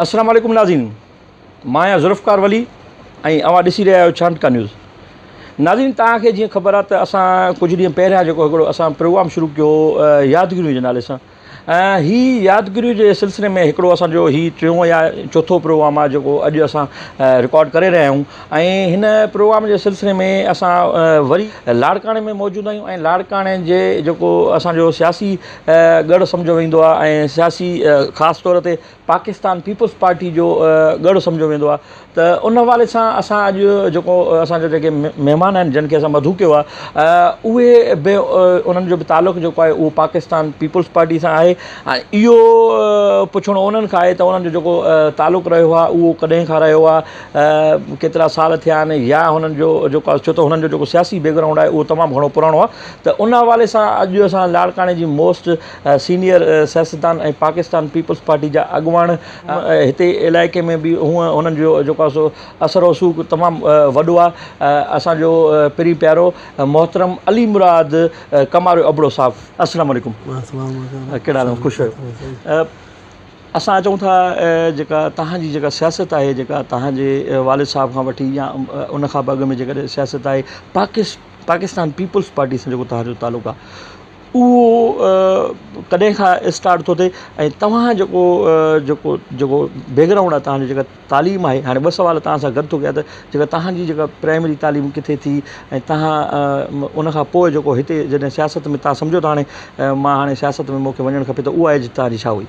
السلام عليڪم ناظرين مان آهيان ذوالفقار ولي ۽ اوهان ڏسي رهيا آهيو ڇانٽڪا نيوز ناظرين توهان کي جيئن خبر آهي ته اسان ڪجهه ڏينهن پهريان جيڪو هڪڙو اسان پروگرام شروع ڪيو يادگيريون جي نالي سان ۽ هي يادگيريون جي سلسلي ۾ هڪڙو اسان جو هي ٽيون يا چوٿون پروگرام آهي جيڪو اڄ اسان رڪارڊ ڪري رهيا آهيون ۽ هن پروگرام جي سلسلي ۾ اسان وري لاڙڪاڻي ۾ موجود آهيون ۽ لاڙڪاڻي جي جيڪو اسان جو سياسي ڳڙهه سمجهيو ويندو آهي ۽ سياسي خاص طور تي پاڪستان پيپلز پارٽي جو ڳڙهه سمجهيو ويندو آهي ته ان حوالي سان اسان اڄ جيڪو اسان جا جيڪي مهمان آهن جن کي اسان مدعو ڪيو آهي اهي به انهن جو به تعلق جيڪو آهي اهو پاڪستان پيپلز پارٽي سان آهي ۽ اهو پڇڻو انهن کان آهي ته انهن جو جيڪو تعلق رهيو آهي اهو ڪڏهن کان رهيو آهي ڪيترا سال ٿيا آهن يا هنن جو جيڪو آهي ڇو ته هنن جو جيڪو سياسي بيڪ گرائونڊ آهي اهو تمام گهڻو پراڻو آهي ته ان حوالي سان اڄ اسان لاڙڪاڻي جي موسٽ سينيئر سياستدان ۽ پاڪستان پيپلز پارٽي جا اڳواڻ هتي علائقي ۾ به هونء هنن جو جيڪو آهي سو اثر رسوخ تمام وڏو آهي اسان جو پرين پيارو محترم علي مراد ڪماريو ابڙو صاحب السلام عليڪم ڪهڙا حال خوش آهيو اسان اچون ٿا جيڪا تهان جي جيڪا سياست آهي جيڪا تهان جي والد صاحب کان وٺي يا ان کان به اڳ ۾ جيڪڏهن سياست آهي پاڪستان پيپلز پارٽي سان جيڪو تهان جو تعلق آهي اهو ڪڏهن کان اسٽارٽ ٿو ٿئي ۽ توهان جيڪو جيڪو جيڪو بيڪ گرائونڊ آهي توهان جي جيڪا تعليم آهي هاڻي ٻه سوال توهان سان گڏ ٿو ڪيان ته جيڪا توهان جي جيڪا پرائمري تعليم ڪٿي ٿي ۽ توهان ان کان پوء جيڪو هتي جڏهن سياست ۾ توهان سمجهو ته هاڻي مان هاڻي سياست ۾ مونکي وڃڻ کپي ته اها ايج توهان جي ڇا هئي؟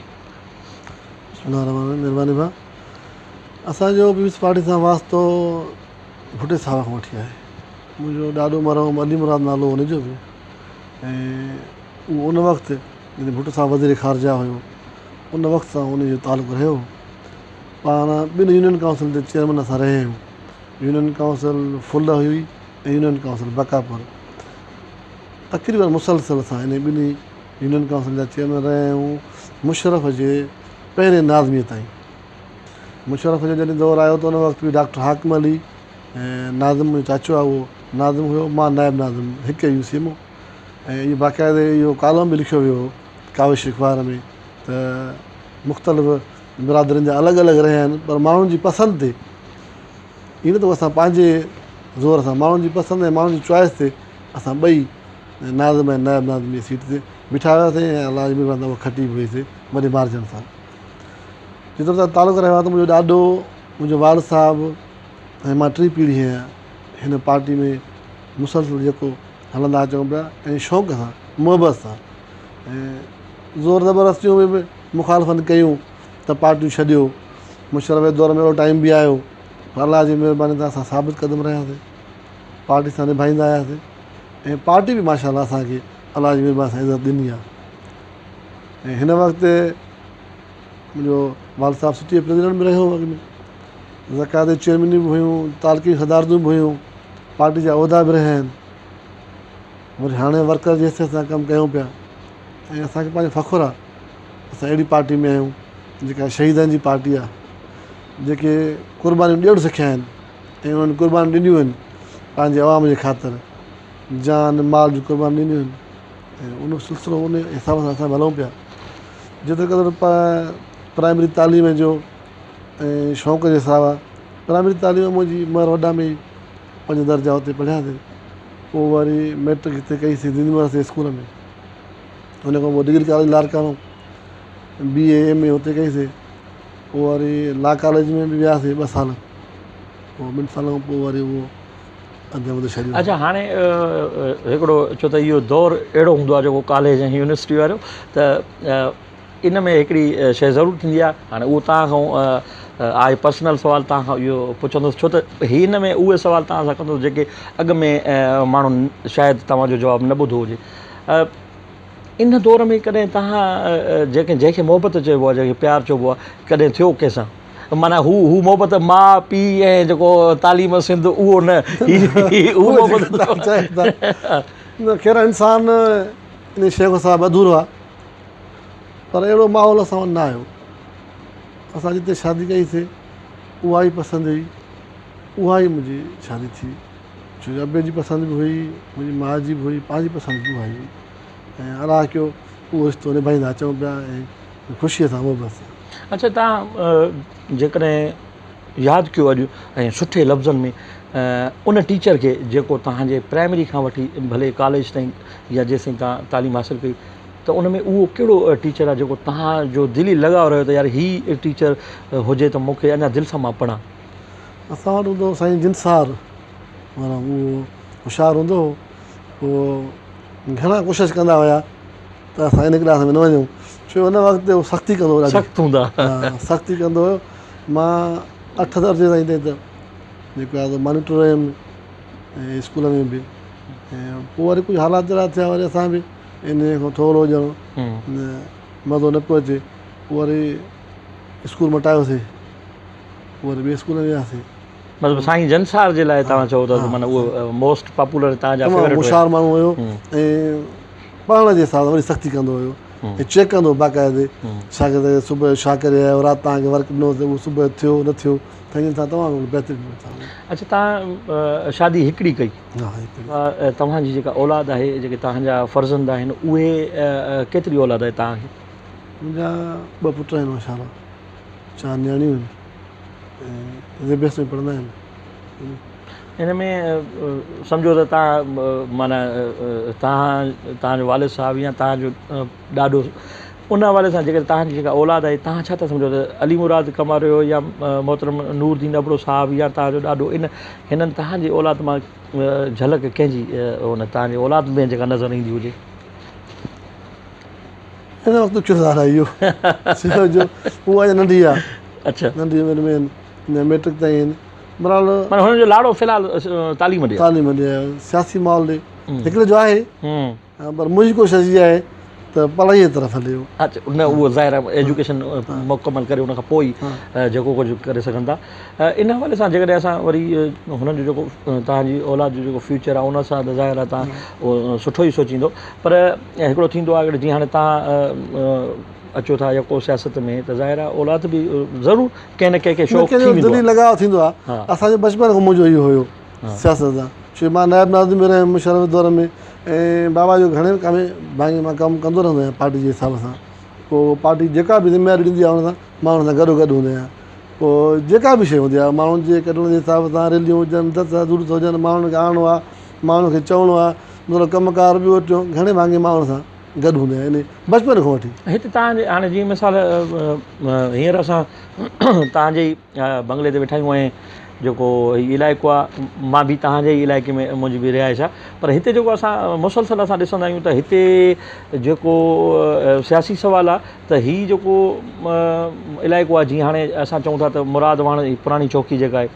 بسم الله الرحمن الرحيم مهرباني ڀاء اسان جو پيپلز پارٽي سان واسطو ڀٽي صاحب کان وٺي آهي منهنجو ڏاڏو مرحوم علي مراد نالو هن جو به ۽ اهو ان وقت جڏهن ڀٽو صاحب وزير خارجه هيو ان وقت سان ان جو تعلق رهيو پاڻ ٻن يونين ڪائونسل تي چيئرمين اسان رهيا آهيون يونين ڪائونسل ڦل هئي ۽ يونين ڪائونسل بقاپور تقريبن مسلسل اسان ان ٻنهي يونين ڪائونسل جا چيئرمين رهيا آهيون مشرف جي پهرين ناظمي تائين مشرف جو جڏهن دور آيو ته ان وقت به ڊاڪٽر حاڪم علي ناظم منهنجو چاچو آهي اهو ناظم هيو مان نائب ناظم هڪ يو سي م ۽ اهو باقاعدي اهو ڪالم به لکيو ويو هو ڪاوش اخبار ۾ ته مختلف برادرين جا الڳ الڳ رهيا آهن پر ماڻهن جي پسند تي ائين نه ته اسان پنهنجي زور سان ماڻهن جي پسند ۽ ماڻهن جي چوائس تي اسان ٻئي ناظم ۽ نائب ناظم جي سيٽ تي بيٺا هياسين ۽ الله جي مهرباني سان اها کٽي به وئيسي وڏي مارجن سان جيترو تائين تعلق رهيو آهي ته منهنجو ڏاڏو منهنجو والد صاحب ۽ مان ٽين پيڙهي آهيان هن پارٽي ۾ مسلسل جيڪو هلندا اچون پيا ۽ شوق سان محبت سان ۽ زور زبردستيون به مخالفن ڪيون ته پارٽيون ڇڏيو مشرف جي دور ۾ اهڙو ٽائيم به آيو پر الله جي مهرباني سان اسان ثابت قدم رهياسين پارٽي سان نڀائيندا آياسين ۽ پارٽي به ماشاء الله اسانکي الله جي مهرباني سان عزت ڏني آهي ۽ هن وقت منهنجو والد صاحب سٽي جو پريزيڊنٽ به رهيو اڳ ۾ زڪوات جي چيئرمينيون به هيون تعلقي صدارتون به هيون پارٽي جا عهدا به رهيا آهن وري هاڻي ورڪر جي حيثيت سان ڪم ڪيون پيا ۽ اسانکي پنهنجو فخر آهي اسان اهڙي پارٽي ۾ آهيون جيڪا شهيدن جي پارٽي آهي جيڪي قربانيون ڏيڻ سکيا آهن ۽ انهن قربانيون ڏنيون آهن پنهنجي عوام جي خاطر جان مال جون قربانيون ڏنيون آهن ۽ ان سلسلو ان حساب سان اسان هلون پيا جيتري قدر پرائمري تعليم جو ۽ شوق جي حساب سان پرائمري تعليم منهنجي مهر وڏا ۾ پنج درجا اتي پڙهياسين پوء وري ميٽرڪ هتي ڪئي سين سنڌي مدرسي اسڪول ۾ ان کان پوء degree college Larkana B A M A اتي ڪئي سين پوء وري لا ڪاليج ۾ به وياسين ٻه سال پوء ٻن سالن کان پوء وري اهو اڌ وڌ ڇڏيو. اڇا هاڻي هڪڙو ڇو ته اهو دور اهڙو هوندو آهي جيڪو ڪاليج ۽ يونيورسٽي وارو ته ان ۾ هڪڙي شيء ضرور ٿيندي آهي هاڻي اهو توهان کان آء پرسنل سوال توهان کان اهو پڇندس ڇو ته هن ۾ اهي سوال توهان سان ڪندس جيڪي اڳ ۾ ماڻهن شايد توهان جو جواب نه ٻڌو هجي ان دور ۾ ڪڏهن توهان جيڪي جنهن کي محبت چئبو آهي جنهن کي پيار چئبو آهي ڪڏهن ٿيو ڪنهن سان معنيٰ هو هو محبت ماء پيء ۽ جيڪو تعليم سنڌ اهو نه هي هو محبت نه خير انسان ان شيء کان سواء اڌورو آهي پر اهڙو ماحول اسان وٽ نه آيو اسان جتي شادي ڪئي سي اها ئي پسند هئي اها ئي منهنجي شادي ٿي ڇو جو ابي جي پسند به هئي منهنجي ماء جي به هئي پنهنجي پسند به اها ئي هئي ۽ الله ڪيو اهو رشتو نڀائيندا اچون پيا ۽ خوشيء سان محبت سان. اڇا توهان جيڪڏهن ياد ڪيو اڄ ۽ سٺي لفظن ۾ ان ٽيچر کي جيڪو توهان جي پرائمري کان وٺي ڀلي ڪاليج تائين يا جيسين توهان تعليم حاصل ڪئي ته ان ۾ اهو ڪهڙو ٽيچر آهي جيڪو توهان جو دلي لڳاء رهيو ته يار هي ٽيچر هجي ته مون کي اڃا دل سان مان پڙهان. اسان وٽ هوندو هو سائين جنسار معنيٰ اهو هوشيار هوندو هو پوء گهڻا ڪوشش ڪندا هيا ته اسان ان ڪلاس ۾ نه وڃون ڇو ان وقت هو سختي ڪندو هو ڏاڍي سخت هوندا ها سختي ڪندو هيو مان اٺ درجي تائين ته جيڪو آهي سو مانيٽر رهيم ۽ اسڪول ۾ به ۽ پوء وري ڪجهه حالات اهڙا ٿيا وري اسان به ان کان ٿورو ڄڻ مزو نه پيو اچي پوء وري اسڪول مٽايوسي پوء وري ٻئي اسڪول ۾ وياسي. مطلب سائين جنسار جي لاء توهان چئو ٿا ته معنيٰ اهو موسٽ پاپولر توهان جا تمام هوشيار ماڻهو هيو ۽ پڙهڻ جي حساب سان وڏي سختي ڪندو هيو ۽ چيڪ ڪندو هو باقاعدي شاگرد کي صبح جو ڇا ڪري آيو رات توهان کي ورڪ ڏنو ته اهو صبح جو ٿيو نه ٿيو سائين جنسار تمام گهڻو بهترين انسان هو. اڇا توهان شادي هڪڙي ڪئي. ها هڪڙي. توهان جي جيڪا اولاد آهي جيڪي توهان جا فرزند آهن اهي ڪيتري اولاد آهي توهان کي؟ منهنجا ٻه پٽ آهن ماشاء الله. چار نياڻيون آهن ۽ زي بي ايس ۾ پڙهندا آهن. ان ۾ سمجهو ته تان معنيٰ تان تان جو والد صاحب يا تان جو ڏاڏو ان حوالي سان جيڪڏهن تان جي جيڪا اولاد آهي تان ڇا ٿا سمجهو ته علي مراد ڪماريو يا محترم نور الدين ابڙو صاحب يا تان جو ڏاڏو ان هنن تان جي اولاد مان جهلڪ ڪنهن جي ان تان جي اولاد ۾ جيڪا نظر ايندي هجي. هن وقت ڏکيو سوال آهي اهو ڇو جو هو اڃا ننڍي آهي اڇا ننڍي عمر ۾ آهن ميٽرڪ تائين آهن بهرحال معنيٰ هنن جو لاڙو في الحال تعليم ڏي تعليم ڏي سياسي ماحول ڏي هڪڙي جو آهي پر منهنجي ڪوشش اها آهي ته پڙهائي جي طرف هلي اڇا نه اهو ظاهر آهي ايجوڪيشن مڪمل ڪري ان کان پوء ئي جيڪو ڪجهه ڪري سگهن ٿا ان حوالي سان جيڪڏهن اسان وري هنن جو جيڪو توهان جي اولاد جو جيڪو فيوچر آهي ان سان ته ظاهر آهي توهان اهو سٺو ئي سوچيندو پر هڪڙو ٿيندو آهي جيئن هاڻي توهان اچو ٿا يا ڪو سياست ۾ ته ظاهر آهي اولاد به ضرور ڪنهن نه ڪنهن کي شوق ٿي ويندو دلي لڳاء ٿيندو آهي اسان جو بچپن کان منهنجو اهو هيو سياست سان ڇو مان نائب ناظم به رهيم مشرف جي دور ۾ ۽ بابا جو گهڻي ڪم ڀاڱي مان ڪم ڪندو رهندو آهيان پارٽي جي حساب سان پوء پارٽي جيڪا به ذميواري ڏيندي آهي ان سان مان ان سان گڏو گڏ هوندو آهيان پوء جيڪا به شيء هوندي آهي ماڻهن جي ڪڍڻ جي حساب سان ريليون هجن دس ضرورت هجن ماڻهن کي آڻڻو آهي ماڻهن کي چوڻو آهي مطلب ڪم ڪار ٻيو ٽيون گهڻي ڀاڱي ماڻهن سان گڏ هوندو آهيان يعني بچپن کان وٺي. هت تان جي هاڻي جيئن مثال هينئر اسان تان جي ئي بنگلي تي ويٺا آهيون ۽ جيڪو هي علائقو آهي مان به تان جي ئي علائقي ۾ منهنجي به رهائش آهي پر هتي جيڪو اسان مسلسل اسان ڏسندا آهيون ته هتي جيڪو سياسي سوال آهي ته هي جيڪو علائقو آهي جيئن هاڻي اسان چئون ٿا ته مراد واڻ جي پراڻي چوڪي جيڪا آهي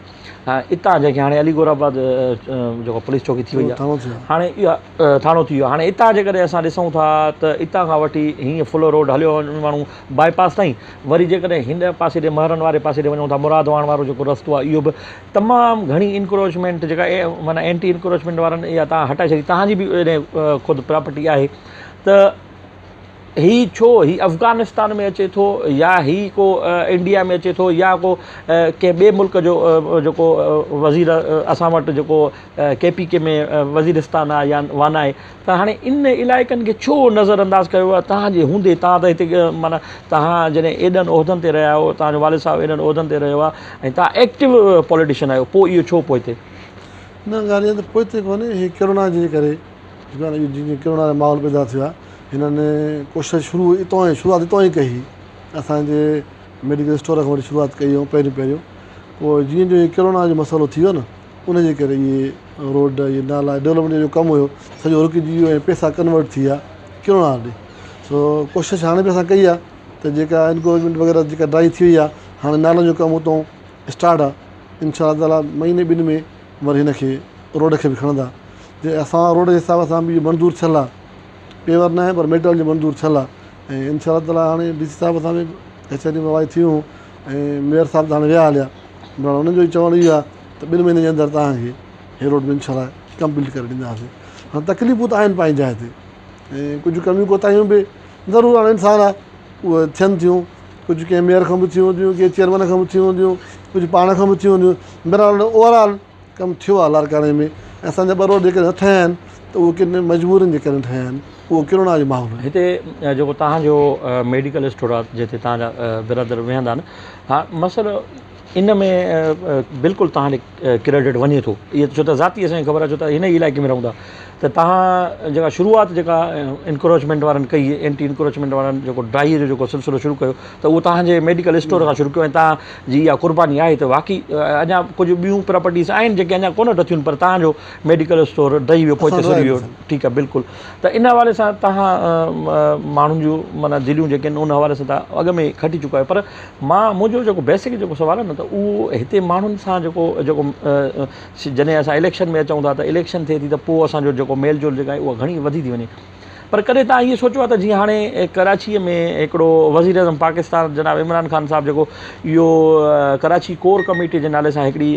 اتان جنهن کي هاڻي علي گور آباد جيڪو پوليس چوڪي ٿي وئي آهي هاڻي اها ٿاڻو ٿي ويو هاڻي اتان جيڪڏهن اسان ڏسون ٿا ته اتان کان وٺي هيئن فلو روڊ هليو وڃي ماڻهو باء پاس تائين وري جيڪڏهن هن پاسي ڏي مهرن واري پاسي ڏي وڃون ٿا مراد واڻ وارو جيڪو رستو آهي اهو به تمام گهڻي انڪروچمينٽ جيڪا معنيٰ اينٽي انڪروچمينٽ وارن اها تان هٽائي ڇڏي تهان جي به خود پراپرٽي آهي ته هي ڇو هي افغانستان ۾ اچي ٿو يا هي ڪو انڊيا ۾ اچي ٿو يا ڪو ڪنهن ٻئي ملڪ جو جيڪو وزير اسان وٽ جيڪو ڪي پي ڪي ۾ وزيرستان آهي يا وانا آهي ته هاڻي ان علائقن کي ڇو نظر انداز ڪيو ويو آهي تهان جي هوندي تهان ته هتي معنيٰ تهان جڏهن ايڏن عهدن تي رهيا آهيو تهان جو والد صاحب ايڏن عهدن تي رهيو آهي ۽ تهان ايڪٽو پوليٽيشن آهيو پوء اهو ڇو پوئتي نه ڳالهه اها ته پوئتي ڪونهي هي ڪرونا جي ڪري جيئن ڪرونا جو ماحول پيدا ٿيو آهي هنن ڪوشش شروع اتان ئي شروعات اتان ئي ڪئي هئي اسان جي ميڊيڪل اسٽور کان وٺي شروعات ڪئي هئي پهريون پهريون پوء جيئن جو هي ڪرونا جو مسئلو ٿي ويو نه ان جي ڪري اهي روڊ اهي نالا ڊولپمينٽ جو ڪم هيو سڄو رڪجي ويو ۽ پئسا ڪنورٽ ٿي ويا ڪرونا ڏي سو ڪوشش هاڻي به اسان ڪئي آهي ته جيڪا انڪروچمينٽ وغيره جيڪا ڊرائي ٿي وئي آهي هاڻي نالن جو ڪم اتان اسٽارٽ آهي انشاء الله تعاليٰ مهيني ٻن ۾ وري هن کي روڊ کي به کڻندا جي اسان روڊ جي حساب سان به منظور ٿيل آهي پيور ناهي پر ميٽل جو منظور ٿيل آهي ۽ انشاء الله تعاليٰ هاڻي ڊي سي صاحب سان به ڪچهري وائي ٿيون ۽ ميئر صاحب ته هاڻي ويا هليا بهرحال انهن جو چوڻ اهو آهي ته ٻن مهينن جي اندر توهان کي هي روڊ به انشاء الله ڪمپليٽ ڪري ڏينداسين هاڻي تڪليفون ته آهن پنهنجي جاء تي ۽ ڪجهه ڪميون ڪوتاهيون به ضرور هاڻي انسان آهي اهي ٿين ٿيون ڪجهه ڪنهن ميئر کان به ٿيون هونديون ڪنهن چيئرمين کان به ٿيون هونديون ڪجهه پاڻ کان به ٿيون هونديون بهرحال اوور آل ڪم ٿيو آهي لاڙڪاڻي ۾ ۽ اسان جا ٻه روڊ جيڪڏهن نه ٺهيا آهن ته اهي ڪن مجبورين جي ڪري ٺهيا آهن. اهو ڪرونا جو ماحول هيو. هتي جيڪو توهان جو ميڊيڪل اسٽور آهي جتي توهان جا برادر ويهندا آهن ها مسئلو ان ۾ بلڪل توهان ڏي ڪريڊٽ وڃي ٿو اهو ڇو ته ذاتي اسان کي خبر آهي ڇو ته هن ئي علائقي ۾ رهون ٿا ته توهان جيڪا شروعات جيڪا انڪروچمينٽ وارن ڪئي اينٽي انڪروچمينٽ وارن جيڪو ڊائي جو جيڪو سلسلو شروع ڪيو ته اهو توهان جي ميڊيڪل اسٽور کان شروع ڪيو ۽ توهان جي اها قرباني آهي ته واقعي اڃا ڪجهه ٻيون پراپرٽيز آهن جيڪي اڃا ڪونه ڊٿيون پر توهان جو ميڊيڪل اسٽور ڊهي ويو پوئتي سري ويو ٺيڪ آهي بلڪل ته ان حوالي سان توهان ماڻهن جون معنيٰ دليون جيڪي آهن ان حوالي سان توهان اڳ ۾ کٽي چڪا آهيو پر مان منهنجو جيڪو بيسڪ جيڪو سوال آهي نه ته اهو هتي ماڻهن سان جيڪو جيڪو جڏهن اسان اليڪشن ۾ اچون ٿا ته اليڪشن ٿئي ٿي ته پوء اسان جو جيڪو ميل جول جيڪا آهي اها گهڻي وڌي ٿي وڃي پر ڪڏهن توهان ائين سوچيو آهي ته جيئن هاڻي ڪراچيء ۾ هڪڙو وزير اعظم پاڪستان جناب عمران خان صاحب جيڪو اهو ڪراچي ڪور ڪميٽي جي نالي سان هڪڙي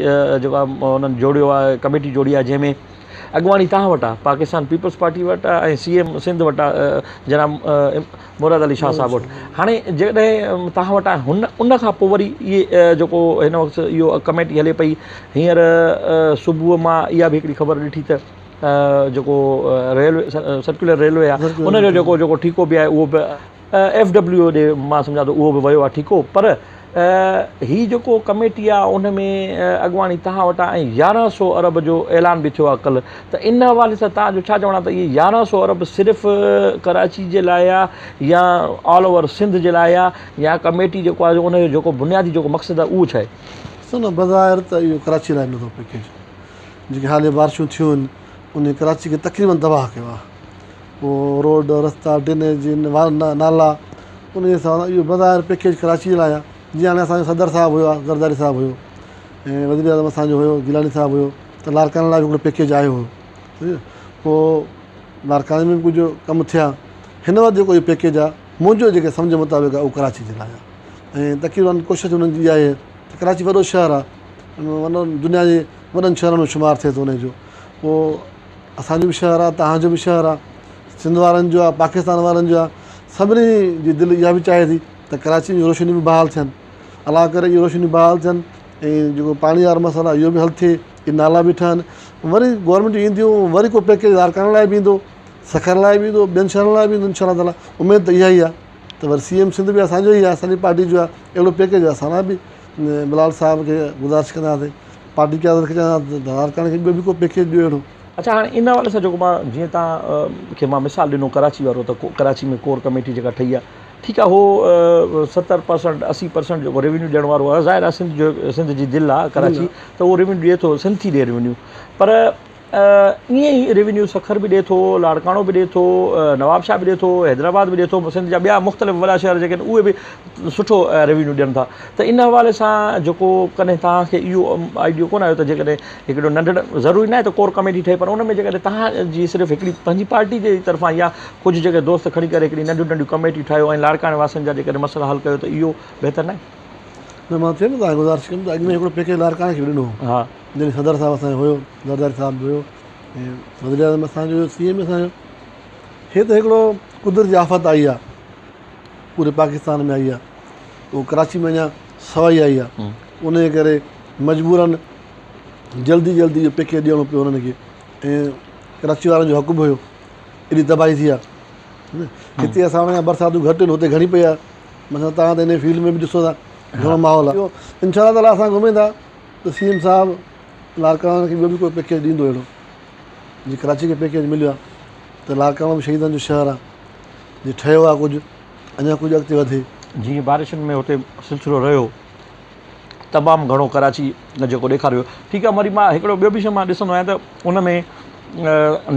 جيڪو آهي انهن جوڙيو آهي ڪميٽي جوڙي آهي جنهن ۾ اڳواڻي توهان وٽ آهي پاڪستان پيپلز پارٽي وٽ آهي ۽ سي ايم سنڌ وٽ آهي جناب مراد علي شاهه صاحب وٽ هاڻي جيڪڏهن توهان وٽ آهي هن ان کان پوء وري اهي جيڪو هن وقت اهو ڪميٽي هلي پئي هينئر صبح مان اها به هڪڙي خبر ڏٺي ته جيڪو ريلوي سرڪيولر ريلوي آهي ان جو جيڪو جيڪو ٺيڪو به آهي اهو به ايف ڊبليو ڏي مان سمجهان ٿو اهو به ويو آهي ٺيڪو پر هي جيڪو ڪميٽي آهي ان ۾ اڳواڻي توهان وٽ آهي ۽ 1100 ارب جو اعلان به ٿيو آهي ڪلهه ته ان حوالي سان توهان جو ڇا چوڻ آهي ته اهي 1100 ارب صرف ڪراچي جي لاء آهي يا آل اوور سنڌ جي لاء آهي يا ڪميٽي جيڪو آهي ان جو جيڪو بنيادي جيڪو مقصد آهي اهو ڇا آهي؟ ڏسو نه بظاهر ته اهو ڪراچي لاء نه ٿو پيڪيج جيڪي حاليه بارشون ٿيون آهن انهي ڪراچي کي تقريبن تباهه ڪيو آهي پوء روڊ رستا ڊرينيج نالا انهي حساب سان اهو بظاهر پيڪيج ڪراچي جي لاء آهي جيئن هاڻي اسان جو صدر صاحب هيو زرداري صاحب هيو ۽ وزير اعظم اسان جو هيو گيلاني صاحب هيو ته لاڙڪاڻي لاء به هڪڙو پيڪيج آيو هيو سمجهيو پوء لاڙڪاڻي ۾ به ڪجهه ڪم ٿيا هن وقت جيڪو اهو پيڪيج آهي منهنجو جيڪي سمجهه مطابق آهي اهو ڪراچي جي لاء آهي ۽ تقريبن ڪوشش انهن جي اها آهي ته ڪراچي وڏو شهر آهي دنيا جي وڏن شهرن ۾ شمار ٿئي ٿو ان جو پوء اسان جو به شهر آهي توهان جو به شهر آهي سنڌ وارن جو آهي پاڪستان وارن جو آهي سڀني جي دل اها به چاهي ٿي ته ڪراچي جون روشنيون به بحال ٿين الله ڪري اهي روشنيون بحال ٿين ۽ جيڪو پاڻي وارو مسئلو آهي اهو به حل ٿئي اهي نالا به ٺهن وري گورنمينٽ اينديون وري ڪو پيڪيج لاڙڪاڻي لاء به ايندو سکر لاء به ايندو ٻين شهرن لاء به ايندو انشاء الله تعاليٰ اميد ته اها ئي آهي ته وري سي ايم سنڌ به اسانجو ئي آهي اسانجي پارٽي جو آهي اهڙو پيڪيج اسان لاء به بلال صاحب کي گذارش ڪنداسين پارٽي قيادت کي چونداسين ته لاڙڪاڻي کي ٻيو به ڪو پيڪيج ڏيو اهڙو. اڇا هاڻي ان حوالي سان جيڪو مان جيئن توهان کي مان مثال ڏنو ڪراچي وارو ته ڪراچي ۾ ڪور ڪميٽي جيڪا ٺهي آهي ٺيڪ آهي هو 70 پرسنٽ 80 پرسنٽ جيڪو ريونيو ڏيڻ وارو آهي ظاهر آهي سنڌ جو سنڌ جي دل آهي ڪراچي ته اهو ريونيو ڏئي ٿو سنڌ ٿي ڏئي ريونيو پر ائين ئي ريونيو سکر به ڏئي ٿو لاڙڪاڻو به ڏئي ٿو نوابشاهه به ڏئي ٿو حيدرآباد به ڏئي ٿو سنڌ جا ٻيا مختلف وڏا شهر جيڪي آهن اهي به سٺو ريونيو ڏين ٿا ته ان حوالي سان جيڪو ڪڏهن توهان کي اهو آئيڊيو ڪونه آيو ته جيڪڏهن هڪڙو ننڍڙ ضروري ناهي ته ڪور ڪميٽي ٺهي پر ان ۾ جيڪڏهن توهان جي صرف هڪڙي پنهنجي پارٽي جي طرفان يا ڪجهه جيڪي دوست کڻي ڪري هڪڙي ننڍيون ننڍيون ڪميٽيون ٺاهيو ۽ لاڙڪاڻي واسين جا جيڪڏهن مسئلا حل ڪيو ته اهو بهتر ناهي؟ نه مان چيو نه توهان کي گذارش ڪيم ته اڳ ۾ هڪڙو پيڪيج لاڙڪاڻي کي به ڏنو هو ها جڏهن صدر صاحب اسان جو هيو زرداري صاحب به هيو ۽ وزير اعظم اسان جو هيو سي ايم اسان جو هي ته هڪڙو قدرتي آفت آئي آهي پوري پاڪستان ۾ آئي آهي اهو ڪراچي ۾ اڃا سوائي آئي آهي ان جي ڪري مجبورن جلدي جلدي اهو پيڪيج ڏيڻو پيو انهن کي ۽ ڪراچي وارن جو حق به هيو ايڏي تباهي ٿي آهي هتي اسان وٽ اڃا برساتون گهٽ آهن هتي گهڻي پئي آهي مثلا توهان ته ان فيلڊ ۾ به ڏسو ٿا گهڻو ماحول آهي انشاء الله تعاليٰ اسان کي اميد آهي ته سي ايم صاحب لاڙڪاڻي کي ٻيو به ڪو پيڪيج ڏيندو اهڙو جي ڪراچي کي پيڪيج مليو آهي ته لاڙڪاڻو به شهيدن جو شهر آهي جي ٺهيو آهي ڪجهه اڃا ڪجهه اڳتي وڌي. جيئن بارشن ۾ هتي سلسلو رهيو تمام گهڻو ڪراچي جيڪو ڏيکاريو ويو ٺيڪ آهي وري مان هڪڙو ٻيو به شي مان ڏسندو آهيان ته ان ۾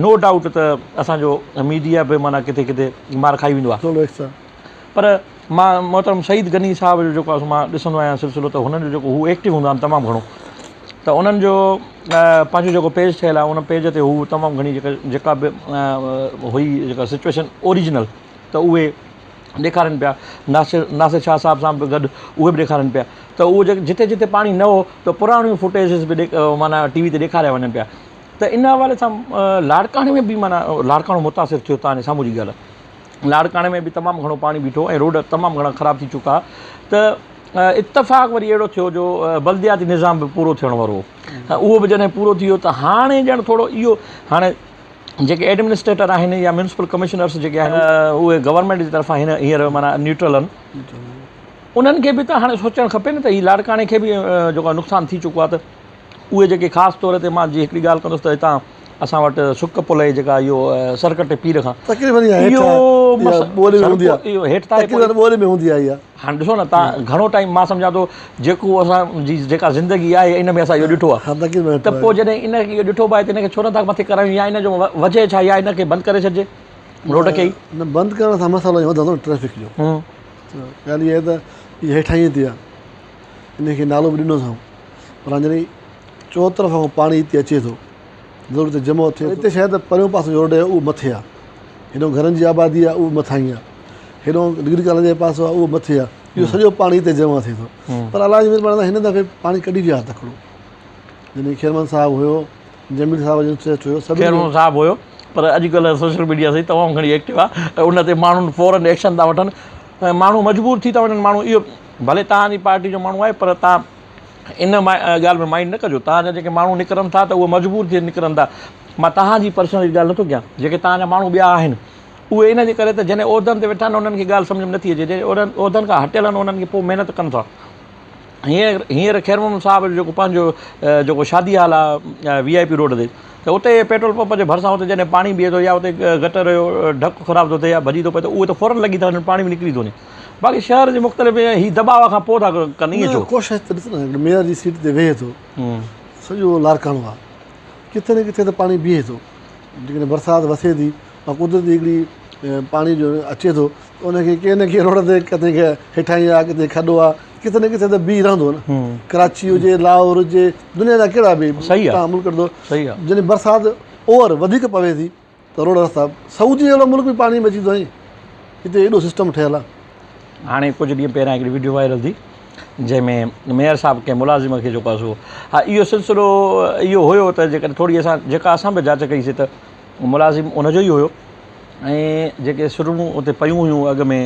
نو ڊائوٽ ته اسان جو ميڊيا به معنيٰ ڪٿي ڪٿي مار کائي ويندو آهي پر مان محترم سعيد غني صاحب جو جيڪو آهي سو مان ڏسندو آهيان سلسلو ته هنن جو جيڪو هو ايڪٽو هوندا آهن تمام گهڻو ته انهن جو پنهنجو جيڪو پيج ٺهيل آهي ان پيج تي هو تمام گهڻي جيڪا جيڪا به هئي جيڪا سچويشن اوريجنل ته اهي ڏيکارين پيا ناصر ناصر شاهه صاحب سان به گڏ اهي به ڏيکارين پيا ته اهو جيڪي جتي جتي پاڻي نه هو ته پراڻيون فوٽيجز به معنيٰ ٽي وي تي ڏيکاريا وڃن پيا ته ان حوالي سان لاڙڪاڻي ۾ به معنيٰ لاڙڪاڻو متاثر ٿيو تان جي سامهون جي ڳالهه لاڙڪاڻي ۾ به تمام گهڻو پاڻي بيٺو ۽ روڊ تمام گهڻا خراب ٿي چڪا ته اتفاق وري اهڙو ٿيو جو بلدياتي نظام به پورو ٿيڻ وارو هو اهو به جڏهن پورو ٿي ويو ته هاڻي ڄڻ ٿورو اهو هاڻي جيڪي ايڊمنسٽريٽر آهن يا ميونسپل ڪمشنرس جيڪي آهن اهي گورنمينٽ جي طرفان هن هينئر معنيٰ نيوٽرل آهن انهن کي به ته هاڻي سوچڻ کپي نه ته هي لاڙڪاڻي کي به جيڪو نقصان ٿي چڪو آهي ته اهي جيڪي خاص طور تي مان جي هڪڙي ڳالهه ڪندس ته هتان اسان وٽ سڪ پل جي جيڪا اهو سرڪٽي پير کان تقريبن اهو هيٺ تقريبن ٻولي ۾ هوندي آهي اها هاڻي ڏسو نه تان گهڻو ٽائيم مان سمجهان ٿو جيڪو اسان جي جيڪا زندگي آهي ان ۾ اسان اهو ڏٺو آهي ته پوء جڏهن ان کي اهو ڏٺو به آهي ته ان کي ڇو نٿا مٿي ڪرايون يا ان جو وجهه ڇا يا ان کي بند ڪري ڇڏجي روڊ کي ئي نه بند ڪرڻ سان مسئلو وڌندو نه ٽريفڪ جو ڳالهه اها آهي ته هي هيٺاهين تي آهي ان کي نالو به ڏنو اٿئون پر هاڻي جڏهن چوطرف کان پاڻي هتي اچي ٿو ضرور ته جمع ٿئي هتي شايد پريون پاسو جو روڊ آهي اهو مٿي آهي هيڏو گهرن جي آبادي آهي اهو مٿاهين آهي هيڏو ڊگري ڪاليج جي پاسو آهي اهو مٿي آهي اهو سڄو پاڻي هتي جمع ٿئي ٿو پر الله جي مهرباني سان هن دفعي پاڻي ڪڍي ويو آهي تڪڙو جڏهن خيرمند صاحب هيو جميل صاحب جو انٽريسٽ هيو سڀ خيرمند صاحب هيو پر اڄڪلهه سوشل ميڊيا سهي تمام گهڻي ايڪٽو آهي ان تي ماڻهن فورن ايڪشن ٿا وٺن ۽ ماڻهو مجبور ٿي ٿا وڃن ماڻهو اهو ڀلي توهان جي پارٽي جو ماڻهو آهي پر توهان ان ڳالهه ۾ مائنڊ نه ڪجو توهان جا جيڪي ماڻهو نڪرن ٿا ته اهي مجبور ٿي نڪرن ٿا مان توهان جي پرسنل ڳالهه نٿو ڪيان جيڪي توهان جا ماڻهو ٻيا آهن اهي ان جي ڪري ته جڏهن عهدن تي ويٺا آهن انهن کي ڳالهه سمجهه ۾ نٿي اچي جڏهن عهدن کان هٽيل آهن انهن کي پوء محنت ڪن ٿا هينئر هينئر خير محمد صاحب جو جيڪو پنهنجو جيڪو شادي هال آهي وي آء پي روڊ تي ته اتي پيٽرول پمپ جي ڀرسان اتي جڏهن پاڻي بيهي ٿو يا اتي گٽر جو ڍڪ خراب ٿو ٿئي يا ڀڄي ٿو پئي ته اهي ته فورن لڳي ٿا وڃن پاڻي به نڪري ٿو وڃي باقي شهر جي مختلف هي دٻاء کان پوء ٿا ڪن ائين ڇو؟ ڪوشش ته ڏس نه ميئر جي سيٽ تي ويهي ٿو سڄو لاڙڪاڻو آهي ڪٿي نه ڪٿي ته پاڻي بيهي ٿو جيڪڏهن برسات وسي ٿي ۽ قدرتي هڪڙي پاڻي جو اچي ٿو ته ان کي ڪنهن نه ڪنهن روڊ تي ڪٿي هيٺاهين آهي ڪٿي کڏو آهي ڪٿي نه ڪٿي ته بيهي رهندو نه ڪراچي هجي لاهور هجي دنيا جا ڪهڙا به تان ملڪ ڏسو جڏهن برسات اوور وڌيڪ پوي ٿي ته روڊ رستا سعودي جهڙو ملڪ به پاڻي ۾ اچي ٿو وڃي هتي ايڏو سسٽم ٺهيل آهي. هاڻي ڪجهه ڏينهن پهريان هڪڙي وڊيو وائرل ٿي جنهن ۾ ميئر صاحب ڪنهن ملازم کي جيڪو آهي سو ها اهو سلسلو اهو هيو ته جيڪڏهن ٿوري اسان جيڪا اسان به جاچ ڪئي سي ته ملازم ان جو ئي هيو ۽ جيڪي سرون اتي پيون هيون اڳ ۾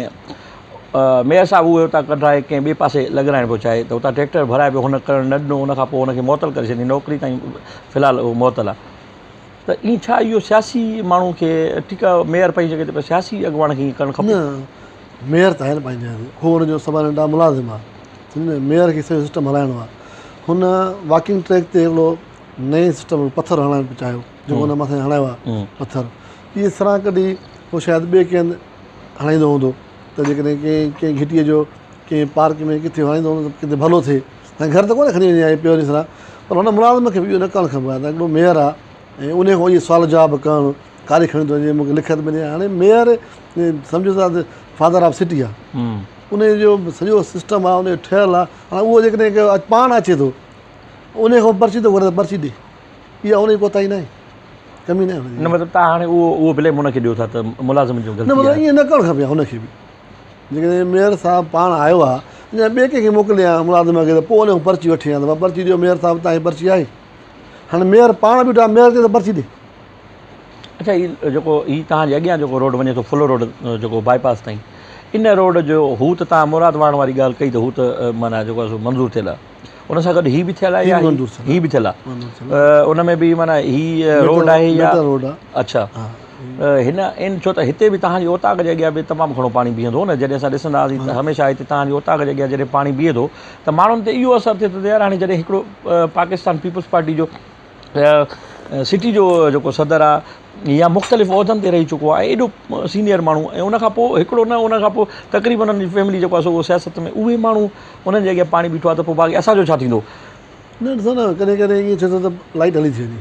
ميئر صاحب اهي اتان ڪڍرائي ڪنهن ٻئي پاسي لڳرائڻ پيو چاهي ته اتان ٽريڪٽر ڀرائي پيو هن ڪرڻ نه ڏنو ان کان پوء هن کي معطل ڪري ڇڏي نوڪري تائين في الحال اهو معطل آهي ته ائين ڇا اهو سياسي ماڻهو کي ٺيڪ آهي ميئر پنهنجي جڳهه تي پر سياسي اڳواڻ کي ائين ڪرڻ کپي؟ نه ميئر ته آهي نه پنهنجي جاء تي هو ان جو سڀ ننڍا ملازم آهي سمجهيو نه ميئر کي سڄو سسٽم هلائڻو آهي هن واڪنگ ٽريڪ تي هڪڙو نئين سسٽم پٿر هڻائڻ پيو چاهيو جيڪو هن مٿي هڻايو آهي پٿر اهي سران ڪڍي هو شايد ٻئي ڪنهن هنڌ هڻائيندو هوندو ته جيڪڏهن ڪنهن ڪنهن گهٽيء جو ڪنهن پارڪ ۾ ڪٿي هڻائيندو هوندو ته ڪٿي ڀلو ٿئي ۽ گهر ته ڪونه کڻي وڃي آهي پيو سران پر هن ملازم کي به اهو نه ڪرڻ کپي ته هڪڙو ميئر آهي ۽ ان کان اهي سوال جواب ڪرڻ ڪاري کڻي ٿو وڃي مونکي لکت ۾ ڏي هاڻي ميئر سمجهو ٿا ته فادر آف سٽي آهي ان جو سڄو سسٽم آهي ان جو ٺهيل آهي هاڻي اهو جيڪڏهن پاڻ اچي ٿو ان کان پرچي ٿو گهري ته پرچي ڏي اها ان جي ڪوتاهي ناهي ڪمي ناهي نه مطلب تان هاڻي اهو اهو بليم ان کي ڏيو ٿا ته ملازم جو غلطي نه مطلب ائين نه ڪرڻ کپي هن کي به جيڪڏهن ميئر صاحب پاڻ آيو آهي يا ٻئي ڪنهن کي موڪلي ها ملازم کي ته پوء ان کان پرچي وٺي ها ته پرچي ڏيو ميئر صاحب تان هي پرچي آهي هاڻي ميئر پاڻ بيٺو آهي ميئر چئي ته پرچي ڏي. اڇا هي جيڪو هي تان جي اڳيان جيڪو روڊ وڃي ٿو فلو روڊ جيڪو باء پاس تائين ان روڊ جو هو ته تان مراد واڻ واري ڳالهه ڪئي ته هو ته معنيٰ جيڪو آهي سو منظور ٿيل آهي ان سان گڏ هي به ٿيل آهي يا هي به ٿيل آهي ان ۾ به معنيٰ هي روڊ آهي يا اڇا هن ان ڇو ته هتي به توهان جي اوطاق جي اڳيان به تمام گهڻو پاڻي بيهندو هو نه جڏهن اسان ڏسندا هئاسين ته هميشه هتي توهان جي اوطاق جي اڳيان جڏهن پاڻي بيهي ٿو ته ماڻهن تي اهو اثر ٿئي ٿو ته يار هاڻي جڏهن هڪڙو پاڪستان پيپلز پارٽي جو سٽي جو جيڪو صدر آهي يا مختلف عهدن تي رهي چڪو آهي ايڏو سينيئر ماڻهو ۽ ان کان پوء هڪڙو نه ان کان پوء تقريبن انهن جي فيملي جيڪو آهي سو اهو سياست ۾ اهي ماڻهو انهن جي اڳيان پاڻي بيٺو آهي ته پوء باقي اسان جو ڇا ٿيندو؟ نه ڏسو نه ڪڏهن ڪڏهن ائين ٿئي ٿو ته لائيٽ هلي ٿي وڃي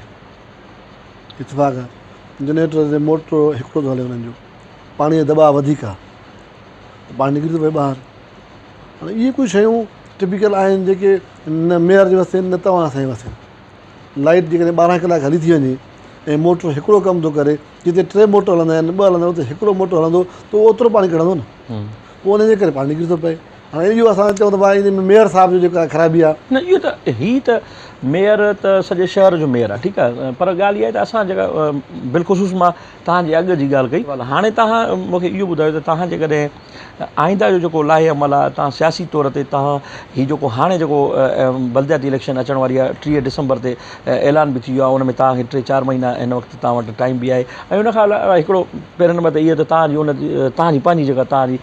اتفاق آهي جنريٽر تي موٽر هڪڙو ٿو هلي انهن جو پاڻي جو دٻاء وڌيڪ آهي ته پاڻي نڪري ٿو پئي ٻاهر هاڻي اهي ڪجهه شيون ٽپيڪل آهن جيڪي نه ميئر جي وس آهن نه توهان اسان جي وس آهن لائيٽ جيڪڏهن 12 ڪلاڪ هلي ٿي وڃي ۽ موٽر هڪڙو ڪم ٿو ڪري جتي ٽي موٽر هلندا آهن ٻه هلندا آهن اتي هڪڙو موٽر هلندو ته اهو اوترو پاڻي ڪڍندو نه پوء ان جي ڪري پاڻي نڪري ٿو پئي. هاڻي اهو اسان چئون ته ڀاء ان ۾ ميئر صاحب جو جيڪو آهي خرابي آهي. نه اهو ته هي ته ميئر ته سڄي شهر جو ميئر آهي ٺيڪ آهي پر ڳالهه اها آهي ته اسان جيڪا بالخصوص مان توهان جي اڳ جي ڳالهه ڪئي هاڻي توهان مون کي اهو ٻڌايو ته توهان جيڪڏهن آئنده جو جيڪو لاهي عمل آهي توهان سياسي طور تي توهان هي جيڪو هاڻي جيڪو بلدياتي اليڪشن اچڻ واري آهي 30 ڊسمبر تي اعلان به ٿي ويو آهي ان ۾ توهان کي ٽي چار مهينا هن وقت توهان وٽ ٽائيم به آهي ۽ ان کان علاوه هڪڙو پهرين نمبر ته اهو ته توهان جي ان توهان جي پنهنجي جيڪا توهان جي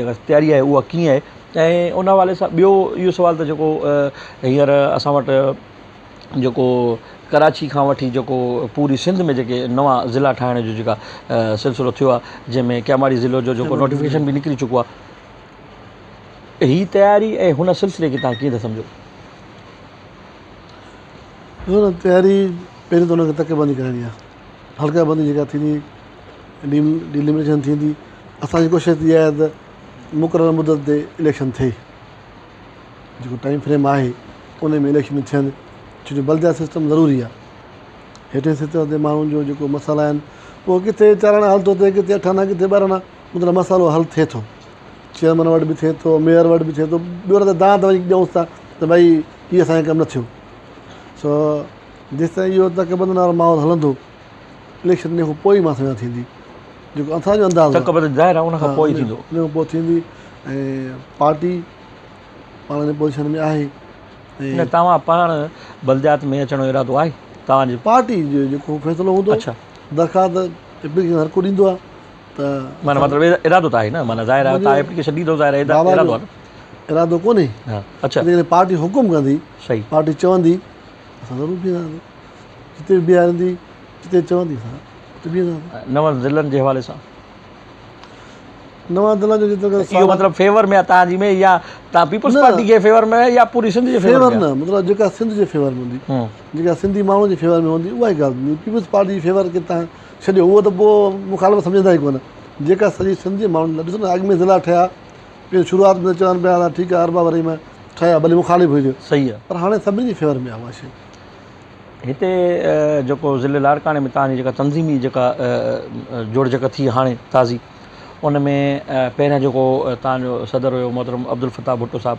جيڪا تياري آهي اها ڪيئن آهي ۽ ان حوالي سان ٻيو اهو سوال ته جيڪو هينئر اسان وٽ جيڪو ڪراچي کان وٺي جيڪو پوري سنڌ ۾ جيڪي نوان ضلعا ٺاهڻ جو جيڪا سلسلو ٿيو آهي جنهن ۾ ڪياماڙي ضلعو جو جيڪو نوٽيفڪيشن به نڪري چڪو آهي هي تياري ۽ هن سلسلي کي تهان ڪيئن ٿا سمجهو؟ ڏسو نه تياري پهرين ته ان کي تڪ بندي ڪرائڻي آهي حلقه بندي جيڪا ٿيندي ڊيلميٽيشن ٿيندي اسانجي ڪوشش اها آهي ته مقرر مدت تي اليڪشن ٿئي جيڪو ٽائيم فريم آهي ان ۾ اليڪشنون ٿين ڇو جو بلديات سسٽم ضروري آهي هيٺين سطح تي ماڻهن جو جيڪو مسئلا آهن اهو ڪٿي چار آنا حل ٿو ٿئي ڪٿي اٺ آنا ڪٿي ٻارهن آنا مطلب مسئلو حل ٿئي ٿو چيئرمين وٽ به ٿئي ٿو ميئر وٽ به ٿئي ٿو ٻيو نه ته دانهن ته وڃي ڏيونس ٿا ته ڀائي هي اسانجو ڪم نه ٿيو سو جيستائين اهو تڪبندن وارو ماحول هلندو اليڪشن ان کان پوء ئي مان سمجهان ٿيندي جيڪو اسان جو انداز تڪ بند ظاهر آهي ان کان پوء ئي ٿيندو ان کان پوء ٿيندي ۽ پارٽي پاڻ ان پوزيشن ۾ آهي نه توهان پاڻ بلديات ۾ اچڻ جو ارادو آهي توهان جي پارٽي جو جيڪو فيصلو هوندو اڇا درخواست اپليڪيشن هر ڪو ڏيندو آهي ته معنيٰ مطلب ارادو ته آهي نه معنيٰ ظاهر آهي توهان اپليڪيشن ڏيندو ظاهر آهي ارادو آهي ارادو ڪونهي ها اڇا جيڪڏهن پارٽي حڪم ڪندي صحيح پارٽي چوندي اسان ضرور بيهنداسين جتي به بيهاريندي جتي چوندي اسان اتي بيهنداسين. نون ضلعن جي حوالي سان. نوان ضلعن جو جيترو اهو مطلب فيور ۾ آ توهان جي ۾ يا توهان پيپلز پارٽي کي فيور ۾ يا پوري سنڌ جي فيور ۾ نه مطلب جيڪا سنڌ جي فيور ۾ هوندي جيڪا سنڌي ماڻهن جي فيور ۾ هوندي اها ئي ڳالهه ٿيندي پيپلز پارٽي جي فيور کي توهان ڇڏيو اهو ته پوء مخالفت سمجهندا ئي ڪونه جيڪا سڄي سنڌ جي ماڻهن لاء ڏسو نه اڳ ۾ ضلعا ٺهيا پهرين شروعات ۾ چون پيا ته ٺيڪ آهي اربع ورهين ۾ ٺهيا ڀلي مخالف هجي صحيح آهي پر هاڻي سڀني جي فيور ۾ آهي اها شيء. هتي جيڪو ضلعي لاڙڪاڻي ۾ توهان جي جيڪا تنظيمي جيڪا جوڙجڪ ٿي هاڻي تازي ان ۾ پهريان جيڪو توهان جو صدر هيو محترم عبدالفتاح ڀٽو صاحب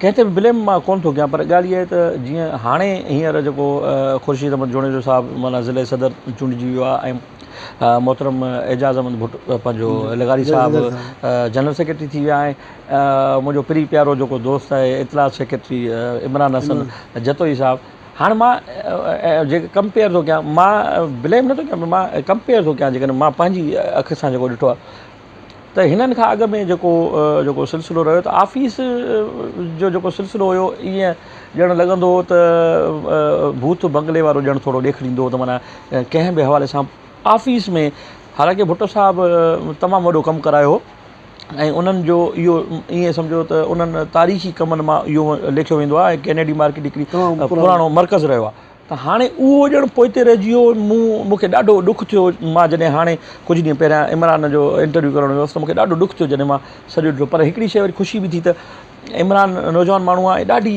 ڪنهن تي به بليم مان ڪونه ٿو ڪيان پر ڳالهه اها آهي ته جيئن هاڻي هينئر جيڪو خورشيد احمد جوڻيجو صاحب معنيٰ ضلعي صدر چونڊجي ويو آهي ۽ محترم اعجاز احمد ڀٽو پنهنجو لغاري صاحب جنرل سيڪريٽري ٿي ويا آهن منهنجو پري پيارو جيڪو دوست آهي اطلاعات سيڪريٽري عمران حسن جتوئي صاحب هاڻي مان جيڪي ڪمپيئر ٿو ڪيان مان بليم نٿو ڪيان مان ڪمپيئر ٿو ڪيان جيڪڏهن مان پنهنجي اک سان جيڪو ڏٺو آهي ته هنن کان اڳ ۾ جيڪو جيڪو سلسلو رهيو ته آفيس جو جيڪو سلسلو هيو ائين ڄڻ لڳندو هو ته ڀوت بنگلي وارو ڄڻ ٿورو ڏيکاريندو هو ته معنيٰ ڪنهن به حوالي سان آفيس ۾ حالانڪه ڀٽو صاحب تمام وڏو ڪم ڪرايو هو ۽ انهن جو اهو ائين سمجهو ته انهن تاريخي ڪمن مان اهو ليکيو ويندو آهي ۽ ڪينيڊي مارڪيٽ هڪڙي پراڻو مرڪز رهيو آهي ته هاڻي اهو ڄڻ پوئتي رهجي ويو مون مون کي ڏاڍو ڏک ٿيو مان جڏهن هاڻي ڪجهه ڏينهن پهريان عمران جو انٽرويو ڪرڻ ويو هوس ته مون کي ڏاڍو ڏک ٿيو جڏهن مان سڄو ڏٺو پر هڪڙي شيء وري خوشي به ٿي ته عمران نوجوان ماڻهو آهي ڏاڍي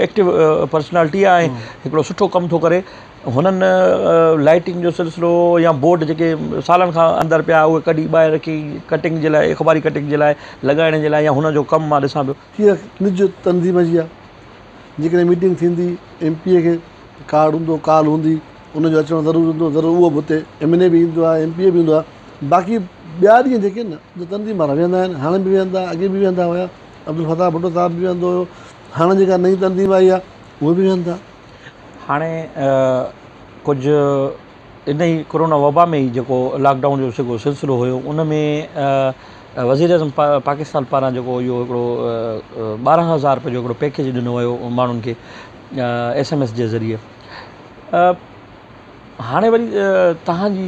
ايڪٽو پرسنالٽي آهي هڪڙو سٺو ڪم ٿو ڪري هنن لائٽنگ جو سلسلو يا بورڊ جيڪي سالن کان اندر پيا اهي ڪڍي ٻاهر رکي ڪٽنگ جي لاء اخباري ڪٽنگ جي لاء لڳائڻ جي لاء يا هن جو ڪم مان ڏسان پيو. هيء نج تنظيم جي آهي. جيڪڏهن ميٽنگ ٿيندي ايم پي اي کي ڪارڊ هوندو ڪال هوندي ان جو اچڻ ضرور هوندو ضرور اهو به اتي ايم اين اي به ايندو آهي ايم پي اي به ايندو آهي باقي ٻيا ڏينهن جيڪي آهن نه اهي تنظيم وارا ويهندا آهن هاڻي به ويهندا اڳي به ويهندا هيا عبدالفتاح ڀٽو صاحب به ويهندو هيو هاڻي جيڪا نئين تنظيم آئي آهي اهي به ويهن ٿا. هاڻي ڪجهه ان ئي ڪورونا وبا ۾ ئي جيڪو لاڪ ڊائون جو جيڪو سلسلو هيو ان ۾ وزيراعظم پاڪستان پاران جيڪو اهو هڪڙو 12000 روپئي جو هڪڙو پيڪيج ڏنو ويو ماڻهن کي ايس ايم ايس جي ذريعي هاڻي وري تهان جي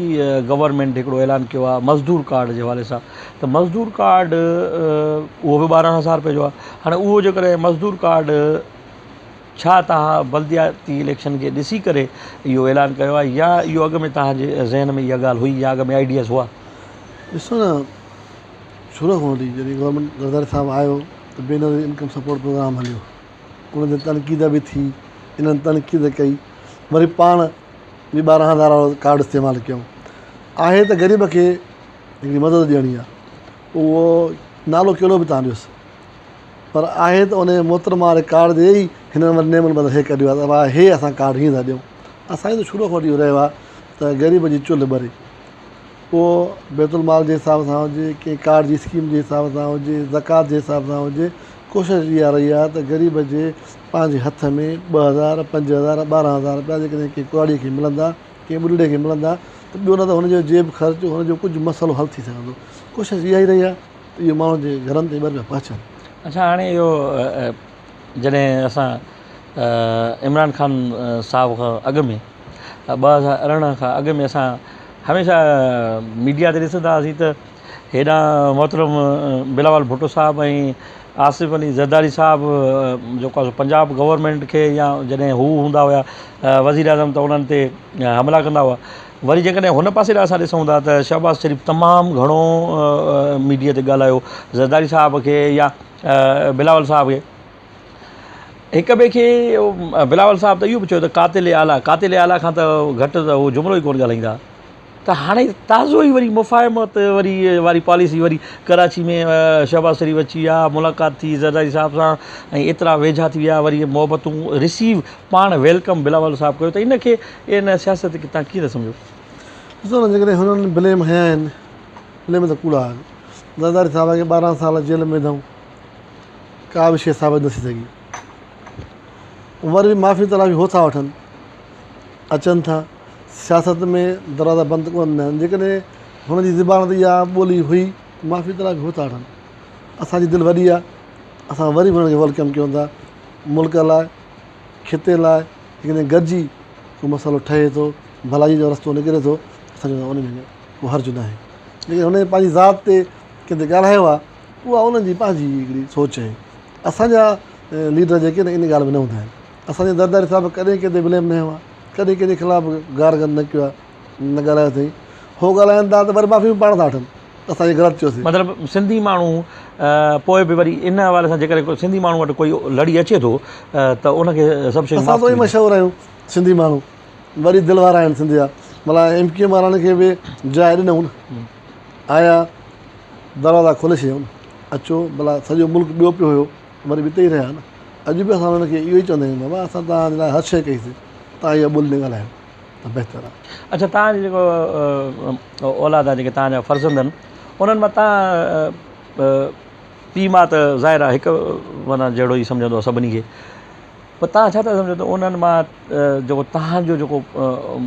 گورنمينٽ هڪڙو اعلان ڪيو آهي مزدور ڪارڊ جي حوالي سان ته مزدور ڪارڊ اهو به 12000 روپئي جو آهي هاڻي اهو جيڪڏهن مزدور ڪارڊ ڇا توهان بلدياتي اليڪشن کي ڏسي ڪري اهو اعلان ڪيو آهي يا اهو اڳ ۾ توهان جي ذهن ۾ اها ڳالهه هئي يا اڳ ۾ آئيڊياز هئا؟ ڏسو نه شروع کان وٺي جڏهن گورنمينٽ زرداري صاحب آيو ته بينظير انڪم سپورٽ پروگرام هليو ان تي تنقيد به ٿي انهن تنقيد ڪئي وري پاڻ به 12000 وارو ڪارڊ استعمال ڪيائون آهي ته غريب کي هڪڙي مدد ڏيڻي آهي اهو نالو ڪهڙو به توهان ڏيوس پر آهي ته ان محترمه واري ڪارڊ جي ئي هنن وري نعم البدل هي ڪڍيو آهي ته ڀاء هي اسان ڪارڊ هيئن ٿا ڏيون. اسان جو ته شروع کان وٺي اهو رهيو آهي ته غريب جي چلهه ٻري. اهو بيت المال جي حساب سان هجي، ڪنهن ڪارڊ جي اسڪيم جي حساب سان هجي، زڪوات جي حساب سان هجي، ڪوشش اها رهي آهي ته غريب جي پنهنجي هٿ ۾ 2000، 5000، 12000 رپيا جيڪڏهن ڪنهن ڪراڙي کي ملندا، ڪنهن ٻڍڙي کي ملندا ته ٻيو نه ته هن جو جيب خرچ، هن جو ڪجهه مسئلو حل ٿي سگهندو. ڪوشش اها ئي رهي آهي ته اهي ماڻهن جي گهرن تائين ٻه رپيا پهچن. اڇا هاڻي اهو جڏهن اسان عمران خان صاحب کان اڳ ۾ 2018 کان اڳ ۾ اسان هميشه ميڊيا تي ڏسندا هئاسين ته هيڏانهن محترم بلاول ڀٽو صاحب ۽ آصف علي زرداري صاحب جيڪو آهي سو پنجاب گورنمينٽ کي يا جڏهن هو هوندا هيا وزير اعظم ته انهن تي حملا ڪندا هئا وري جيڪڏهن هن پاسي ڏانهن اسان ڏسون ٿا ته شهباز شريف تمام گهڻو ميڊيا تي ڳالهايو زرداري صاحب کي يا بلاول صاحب کي هڪ ٻئي کي بلاول صاحب ته اهو به چيو ته قاتل اعليٰ قاتل اعليٰ کان ته گهٽ ته هو جملو ئي ڪونه ڳالهائيندا ته هاڻي تازو ئي وري مفاهمت وري واري پاليسي وري ڪراچي ۾ شهباز شريف اچي ويا ملاقات ٿي زرداري صاحب سان ۽ ايترا ويجها ٿي ويا وري محبتون رسيو پاڻ welcome Bilawal صاحب ڪيو ته ان کي ان سياست کي تان ڪيئن ٿا سمجهو؟ ڏسو نه جيڪڏهن هنن بليم هنيا آهن بليم ته ڪوڙا آهن زرداري صاحب کي 12 سال جيل ۾ وڌائون ڪا به شيء ثابت نه ٿي سگهي. وري به معافي تلافي هو ٿا وٺن، اچن ٿا. سياست ۾ دروازا بند ڪونه هوندا آهن. جيڪڏهن هن جي زبان تي اها ٻولي هئي ته معافي تلافي هو ٿا وٺن. اسان جي دل وڏي آهي، اسان وري به هنن کي welcome ڪيون ٿا. ملڪ لاء، خطي لاء جيڪڏهن گڏجي ڪو مسئلو ٺهي ٿو، ڀلائي جو رستو نڪري ٿو، اسان چون ٿا ان ۾ ڪو حرج ناهي. ليڪن هن پنهنجي ذات تي ڪنهن تي ڳالهايو آهي. اها انهن جي پنهنجي هڪڙي سوچ آهي. اسان جا ليڊر جيڪي آهن ان ڳالهه ۾ نه هوندا آهن. اسان جي زرداري صاحب ڪڏهن ڪنهن تي بليم نه هنيو آهي، ڪڏهن ڪنهن جي خلاف گار گند نه ڪيو آهي، نه ڳالهايو اٿئي. هو ڳالهائن ٿا ته وري معافي به پاڻ ٿا وٺن ته اسان هي غلط چيوسين. مطلب سنڌي ماڻهو پوء به وري ان حوالي سان جيڪڏهن ڪو سنڌي ماڻهو وٽ ڪوئي لڙي اچي ٿو ته ان کي سڀ شيون اسان معاف ته ٿي اهي مشهور آهيون سنڌي ماڻهو وري دل وارا آهن سنڌ جا. ڀلا ايم ڪيو ايم وارن کي به جاء ڏنائون نه. آيا دروازا کولي ڇڏيائون نه اچو ڀلا سڄو ملڪ ٻيو پيو هيو وري به اتي ئي رهيا نه اڄ به اسان انهن کي اهو ئي چوندا آهيون بابا اسان توهان جي لاء هر شيء ڪئي سي توهان اها ٻولي نه ڳالهايو ته بهتر آهي. اڇا توهان جي جيڪو اولاد آهي جيڪي توهان جا فرزند آهن انهن مان توهان پيء ماء ته ظاهر آهي هڪ معنيٰ جهڙو ئي سمجهندو آهي سڀني کي پر توهان ڇا ٿا سمجهو ته انهن مان جيڪو توهان جو جيڪو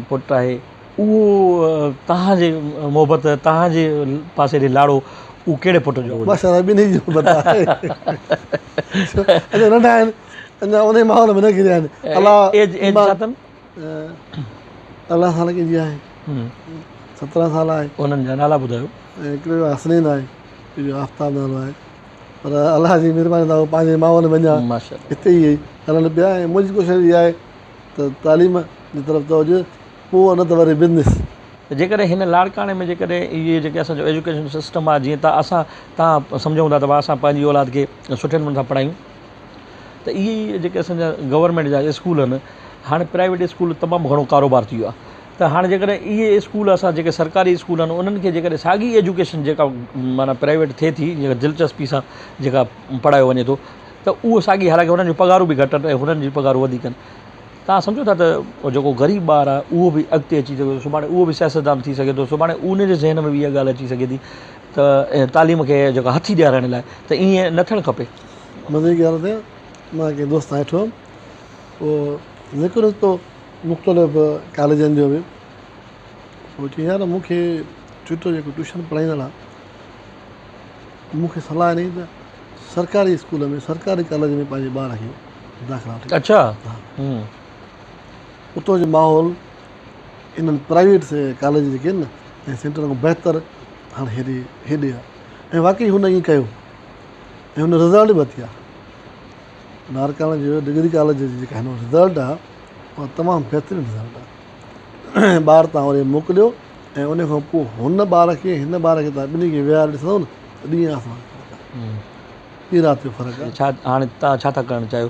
پٽ آهي اهو توهان جي محبت توهان جي پاسي ڏي لاڙو اهو ڪهڙي پٽ جو هجي؟ ماشاء الله ٻنهي جي محبت آهي اڃا ننڍا آهن اڃا انهي ماحول ۾ نه گهريا آهن الله ايج ايج ڇا اٿن؟ 18 سال ڪنهن جي آهي 17 سال آهي. انهن جا نالا ٻڌايو. هڪڙي جو حسنين آهي ٻئي جو آفتاب نالو آهي. پر الله جي مھرباني سان هو پنهنجي ماحول ۾ اڃا هتي ئي هلن پيا ۽ منهنجي ڪوشش اها آهي ته تعليم جي طرف توجه پوء نه ته وري بزنس. ته جيڪڏهن هن لاڙڪاڻي ۾ جيڪڏهن اهي جيڪي اسان جو ايجوڪيشن سسٽم آهي جيئن ته اسان تان سمجهون ٿا ته ڀاء اسان پنهنجي اولاد کي سٺي نموني سان پڙهايون ته اهي ئي جيڪي اسان جا گورنمينٽ جا اسڪول آهن هاڻي پرائيويٽ اسڪول تمام گهڻو ڪاروبار ٿي ويو آهي ته هاڻي جيڪڏهن اهي اسڪول اسان جيڪي سرڪاري اسڪول آهن انهن کي جيڪڏهن ساڳي ايجوڪيشن جيڪا معنيٰ پرائيويٽ ٿئي ٿي جيڪا دلچسپي سان جيڪا پڙهايو وڃي ٿو ته اهو ساڳي حالانڪه انهن جون پگهارون به گهٽ آهن ۽ هنن جون پگهارون وڌيڪ آهن توهان سمجهو ٿا ته جيڪو غريب ٻار آهي اهو به اڳتي اچي سگهي ٿو سڀاڻي اهو به سياستدان ٿي سگهي ٿو سڀاڻي ان جي ذهن ۾ به اها ڳالهه اچي سگهي ٿي ته تعليم کي جيڪا هٿي ڏيارڻ لاء ته ائين نه ٿيڻ کپي. مزي جي ڳالهه ته مان ڪنهن دوست سان ويٺو هئم پوء ذڪر نڪتو مختلف ڪاليجن جو به پوء چيائين يار مون کي ٽيوٽر جيڪو ٽيوشن پڙهائيندڙ آهي مون کي صلاح ڏني ته سرڪاري اسڪول ۾ سرڪاري ڪاليج ۾ پنهنجي ٻار کي داخلا وٺي اچھا اتو جو ماحول انهن پرائيويٽ ڪاليج جيڪي آهن نه ۽ سينٽر کان بهتر هاڻي هيڏي هيڏي آهي ۽ واقعي هن ائين ڪيو ۽ هن رزلٽ به ورتي آهي لاڙڪاڻي جو ڊگري ڪاليج جي جيڪا هن وٽ رزلٽ آهي اها تمام بهترين رزلٽ آهي ٻار تان وري موڪليو ۽ ان کان پوء هن ٻار کي هن ٻار کي تان ٻنهي کي ويهاري ڏسندو نه ته ڏينهن آسمان جو فرق آهي ڏينهن رات جو فرق آهي. ڇا هاڻي تان ڇا ٿا ڪرڻ چاهيو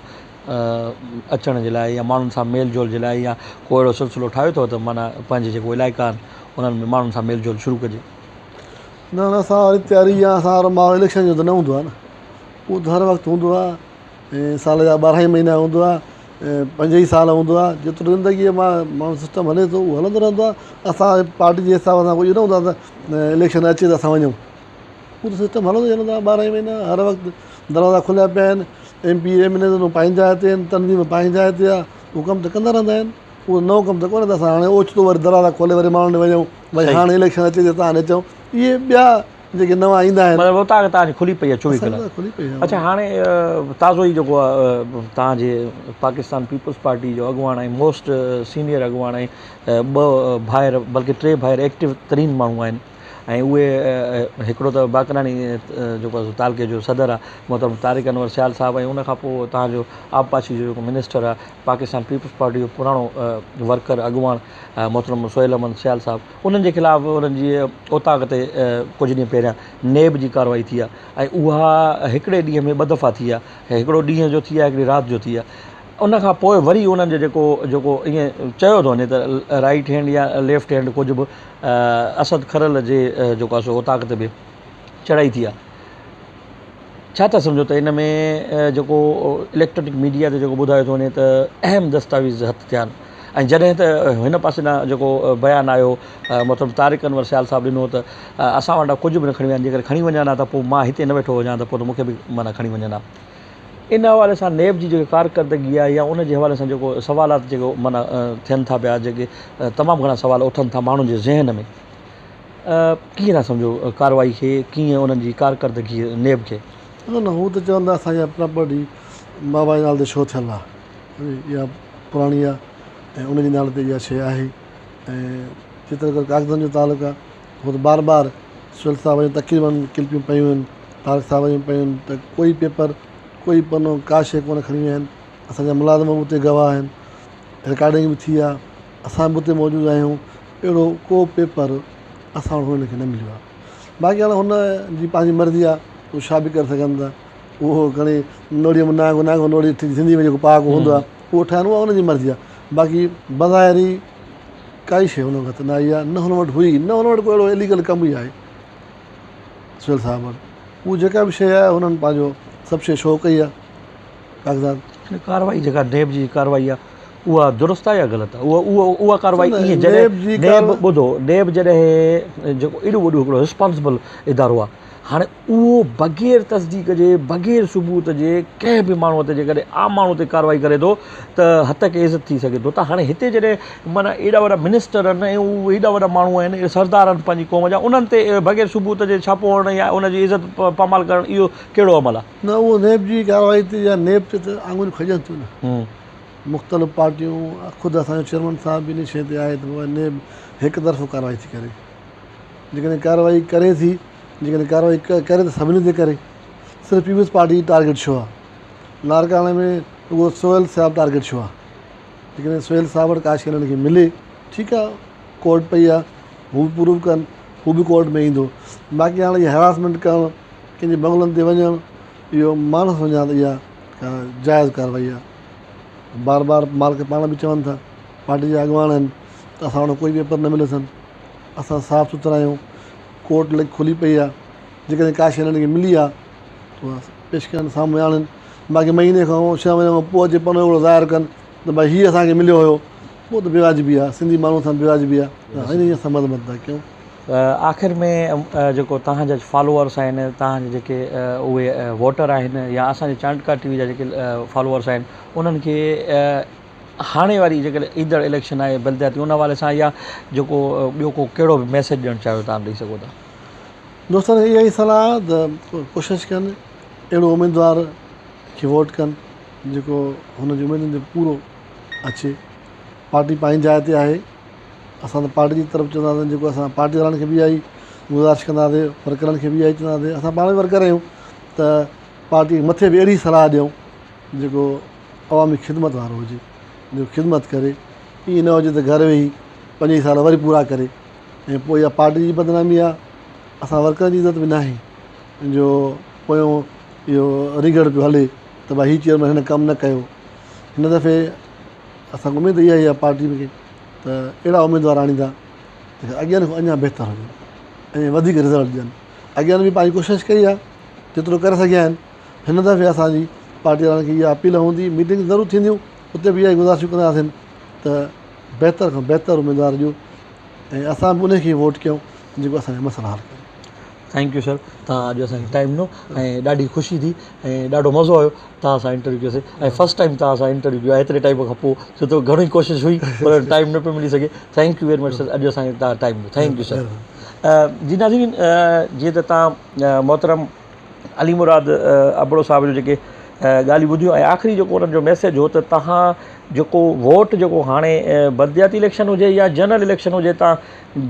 اچڻ جي لاء يا ماڻهن سان ميل جول جي لاء يا ڪو اهڙو سلسلو ٺاهيو اٿو ته معنيٰ پنهنجي جيڪو علائقا آهن انهن ۾ ماڻهن سان ميل جول شروع ڪجي. نه نه اسان واري تياري يا اسان وارو ماحول اليڪشن جو ته نه هوندو آهي نه اهو ته هر وقت هوندو آهي ۽ سال جا 12 ئي مهينا هوندو آهي ۽ 5 ئي سال هوندو آهي جيترو زندگيء مان ماڻهو سسٽم هلي ٿو اهو هلندو رهندو آهي اسان پارٽي جي حساب سان ڪوئي نه هوندو آهي ته اليڪشن اچي ته اسان وڃون اهو ته سسٽم هلندو ئي هلندو آهي 12 ئي مهينا هر وقت دروازا کليا پيا آهن M P A M N A پنهنجي جاء تي آهن تنظيم پنهنجي جاء تي آهي اهو ڪم ته ڪندا رهندا آهن اهو نئون ڪم ته ڪونهي ته اسان هاڻي اوچتو وري دروازا کولي وري ماڻهن ڏي وڃون ڀئي هاڻي اليڪشن اچي ٿي تان اچون اهي ٻيا جيڪي نوان ايندا آهن. مطلب اوطاق توهان جي کلي پئي آهي 24 اسان ڪلاڪ. جي کلي پئي آهي. اڇا هاڻي تازو ئي جيڪو آهي توهان جي پاڪستان پيپلز پارٽي جو اڳواڻ ۽ موسٽ سينيئر اڳواڻ ۽ ٻه ڀائر بلڪه ٽي ڀائر ايڪٽو ترين ماڻهو آهن ۽ اهي هڪڙو ته باقراڻي جيڪو آهي سو تعلقي جو صدر آهي محترم طارق انور سيال صاحب ۽ ان کان پوء توهان جو آبپاشي جو جيڪو منسٽر آهي پاڪستان پيپلز پارٽي جو پراڻو ورڪر اڳواڻ محترم سهيل احمد سيال صاحب انهن جي خلاف انهن جي اوطاق تي ڪجهه ڏينهن پهريان نيب جي ڪارروائي ٿي آهي ۽ اها هڪڙي ڏينهن ۾ ٻه دفعا ٿي آهي هڪڙو ڏينهن جو ٿي آهي هڪڙي رات جو ٿي آهي ان کان پوء وري انهن جو جيڪو جيڪو ائين چيو ٿو وڃي ته رائيٽ هينڊ يا ليفٽ هينڊ ڪجهه به اسد کرل جي جيڪو آهي سو اوطاق تي به چڙهائي ٿي آهي ڇا ٿا سمجهو ته ان ۾ جيڪو اليڪٽرانڪ ميڊيا تي جيڪو ٻڌايو ٿو وڃي ته اهم دستاويز هٿ ٿيا آهن ۽ جڏهن ته هن پاسي ڏانهن جيڪو بيان آيو محترم طارق انور سيال صاحب ڏنو ته اسان وٽان ڪجهه به نه کڻي ويا آهن جيڪڏهن کڻي وڃن ها ته پوء مان هتي نه ويٺو هجان ته پوء ته مون کي به معنيٰ کڻي وڃن ها ان حوالي سان نيب جي جيڪا ڪارڪردگي آهي يا ان جي حوالي سان جيڪو سوالات جيڪو معنيٰ ٿين ٿا پيا جيڪي تمام گهڻا سوال اٿن ٿا ماڻهن جي ذهن ۾ ڪيئن ٿا سمجهو ڪارروائي کي ڪيئن انهن جي ڪارڪردگي نيب کي؟ نه نه هو ته چون ٿا اسان جا پراپرٽي بابا جي نالي تي شو ٿيل آهي اها پراڻي آهي ۽ ان جي نالي تي اها شيء آهي ۽ جيترو قدر ڪاغذن جو تعلق آهي هو ته بار بار سهيل صاحب جون تقريبن ڪلپيون پيون آهن طارق صاحب جون پيون آهن ته ڪوئي پيپر ڪوئي پنو ڪا شيء ڪونه کڻي ويا آهن اسان جا ملازم به اتي گواهه آهن رڪارڊنگ به ٿي آهي اسان به اتي موجود آهيون اهڙو ڪو پيپر اسان وٽ هن کي نه مليو آهي باقي هاڻي هن جي پنهنجي مرضي آهي هو ڇا به ڪري سگهن ٿا اهو کڻي نوڙيء ۾ نانگ نانگ نوڙي سنڌي ۾ جيڪو پهاڪو هوندو آهي اهو ٺاهن اها هن جي مرضي آهي باقي بظاهر ئي ڪائي شيء هن وٽ نه آئي آهي نه هن وٽ هئي نه هن وٽ ڪو اهڙو اليگل ڪم ئي آهي سهيل صاحب وٽ اهو جيڪا به شيء آهي هنن پنهنجو سڀ شيء شو ڪئي آهي ڪاغذات. ڪارروائي جيڪا نيب جي ڪارروائي آهي اها درست آهي يا غلط آهي اها اها ڪارروائي ائين جڏهن نيب ٻڌو نيب جڏهن جيڪو ايڏو وڏو هڪڙو رسپانسبل ادارو آهي هاڻي اهو بغير تصديق جي بغير ثبوت جي ڪنهن به ماڻهو تي جيڪڏهن عام ماڻهو تي ڪارروائي ڪري ٿو ته حد تڪ عزت ٿي سگهي ٿو ته هاڻي هتي جڏهن معنيٰ ايڏا وڏا منسٽر آهن ۽ اهي ايڏا وڏا ماڻهو آهن سردار آهن پنهنجي قوم جا انهن تي بغير ثبوت جي ڇاپو هڻڻ يا ان جي عزت پامال ڪرڻ اهو ڪهڙو عمل آهي. نه اهو نيب جي ڪارروائي تي يا نيب تي ته آڱريون کڄن ٿيون نه. مختلف پارٽيون خود اسان جو چيئرمين صاحب به ان شيء تي آهي ته بابا نيب هڪ طرفو ڪارروائي ٿي ڪري جيڪڏهن ڪارروائي ڪري ٿي جيڪڏهن ڪارروائي ڪري ته سڀني تي ڪري صرف پيپلز پارٽي جي ٽارگيٽ ڇو آهي لاڙڪاڻي ۾ رڳو سهيل صاحب ٽارگيٽ ڇو آهي جيڪڏهن سهيل صاحب وٽ ڪا شيء انهن کي ملي ٺيڪ آهي ڪورٽ پئي آهي هو به پروف ڪن هو به ڪورٽ ۾ ايندو باقي هاڻي هراسمينٽ ڪرڻ ڪنهن جي بنگلن تي وڃڻ اهو مان نه سمجهان ته اها ڪا جائز ڪارروائي آهي. بار بار مالڪ پاڻ به چون ٿا پارٽي جا اڳواڻ آهن ته اسان وٽ ڪوئي پيپر نه مليو اٿن اسان صاف سٿرا آهيون ڪورٽ کلي پئي آهي جيڪڏهن ڪا شيء هنن کي ملي آهي ته اها پيش ڪن سامهون آڻن باقي مهيني کان ڇهه مهيني کان پوء اچي پنو هڪڙو ظاهر ڪن ته ڀائي هي اسان کي مليو هيو پوء ته بيواجبي آهي سنڌي ماڻهو سان بيواجبي آهي ته هن جي اسان مذمت ٿا ڪيون. آخر ۾ جيڪو توهان جا فالوورس آهن توهان جا جيڪي اهي ووٽر آهن يا اسان جي چانڊڪا ٽي وي جا جيڪي فالوورس آهن انهن کي هاڻي واري جيڪڏهن ايندڙ اليڪشن آهي بلدياتي ان حوالي سان يا جيڪو ٻيو ڪو ڪهڙو به ميسيج ڏيڻ چاهيو تان ڏئي سگهو ٿا. دوستن کي اها ئي صلاح آهي ته ڪوشش ڪن اهڙو اميدوار کي ووٽ ڪن جيڪو هن جي اميدن تي پورو اچي پارٽي پنهنجي جاء تي آهي اسان ته پارٽي جي طرف چونداسين جيڪو اسان پارٽي وارن کي به اها ئي گذارش ڪنداسين ورڪرن کي به اها ئي چونداسين اسان پاڻ به ورڪر آهيون ته پارٽي کي مٿي به اهڙي صلاح ڏيون جيڪو عوامي خدمت وارو هجي جيڪو خدمت ڪري ائين نه هجي ته گهر ويهي 5 ئي سال وري پورا ڪري ۽ پوء اها پارٽي جي بدنامي آهي اسان ورڪرن جي عزت به ناهي جو پويون اهو ريگڙ پيو هلي ته ڀائي هي چيئرمين هن ڪم نه ڪيو هن دفعي اسان کي اميد اها ئي آهي پارٽي کي ته اهڙا اميدوار آڻيندا جيڪي اڳين کان اڃا بهتر هجن ۽ وڌيڪ رزلٽ ڏين. اڳين به پنهنجي ڪوشش ڪئي آهي جيترو ڪري سگهيا آهن هن دفعي اسان جي پارٽي وارن کي اها اپيل هوندي ميٽنگ ضرور ٿينديون اتي به اها ئي گذارشون ڪنداسين ته بهتر کان بهتر اميدوار ڏيو ۽ اسان به ان کي ووٽ ڪيون جيڪو اسان جا مسئلا حل ڪري. Thank you سر توهان اڄ اسان کي ٽائيم ڏنو ۽ ڏاڍي خوشي ٿي ۽ ڏاڍو مزو آيو توهان سان انٽرويو ڪيوسي ۽ فرسٽ ٽائيم توهان سان انٽرويو ڪيو آهي ايتري ٽائيم کان پوء ڇو ته گهڻي ڪوشش هئي پر ٽائيم نه پيو ملي سگهي thank you very much سر اڄ اسان کي توهان ٽائيم ڏنو thank you سر جي ناظرين جيئن ته توهان محترم علي مراد ابڙو صاحب جو جيڪي ڳالهيون ٻڌيون ۽ آخري جيڪو انهن جو ميسيج هو ته توهان جيڪو ووٽ جيڪو هاڻي بلدياتي اليڪشن هجي يا جنرل اليڪشن هجي تان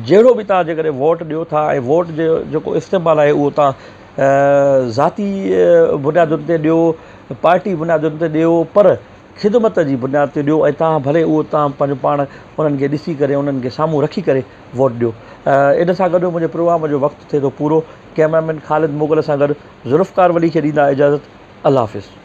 جهڙو به توهان جيڪڏهن ووٽ ڏيو ٿا ۽ ووٽ جو جيڪو استعمال آهي اهو توهان ذاتي بنيادن تي ڏيو پارٽي بنيادن تي ڏيو پر خدمت جي بنياد تي ڏيو ۽ توهان ڀلي اهو توهان پنهنجو پاڻ انهن کي ڏسي ڪري انهن کي سامهون رکي ڪري ووٽ ڏيو ان سان گڏ منهنجي پروگرام جو وقت ٿئي ٿو پورو ڪئميرا مين خالد مغل سان گڏ ذوالفقار ولي کي ڏيندا اجازت الله حافظ.